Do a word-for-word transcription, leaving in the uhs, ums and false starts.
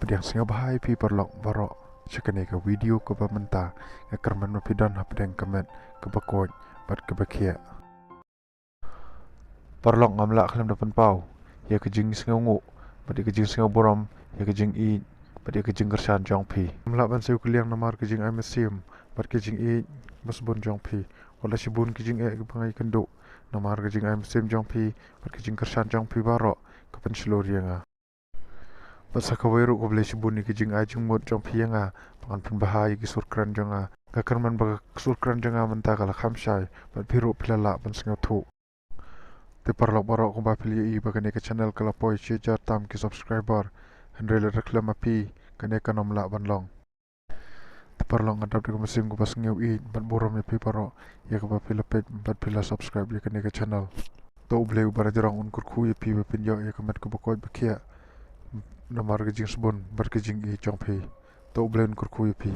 Pdiang sngewbha ïa phi paralok baroh sha kane ka video kaba mynta, nga kyrmen ba phi don hapdeng ka met kaba koit bad kaba khiah. Paralok, ngam lah khlem da pynpaw ïa ka jingsngewnguh bad ïa ka jingsngewburom, ïa ka jingïeit bad ïa ka jingkyrshan jong phi. Ngam lah ban siew kylliang namar ka jingai mynsiem bad ka jingïeit ba sbun jong phi. Wat la shibun ki jingeh kiba nga ïakynduh, namar ka jingai mynsiem jong phi bad ka jingkyrshan jong phi baroh ka pynshlur ïa nga. Bad sa kawei ruh, khublei shibun ïa ki jingai jingmut jong phi ïa nga ba ngan pynbha ïa ki sur kren jong nga. Nga kyrmen ba ka sur kren jong nga mynta ka la kham shai bad phi ruh phi la lah ban sngewthuh. Te paralok baroh, kumba phi la ïohi ba kane ka channel ka la poi shi hajar tam ki subscriber, hynrei lada khlem ma phi kane kan ym lah ban long. Te paralok, nga dap da ka mynsiem kaba sngew ïeit bad burom ïa phi baroh ïa kaba phi la peit bad phi la subscribe ïa kane ka channel. To U Blei uba la jrong un kyrkhu ïa phi ba phin ïoh ïa ka met kaba koit ba khiah namar ka jingsbun bad ka jingïeit jong phi. To U Blei un kyrkhu ïa phi.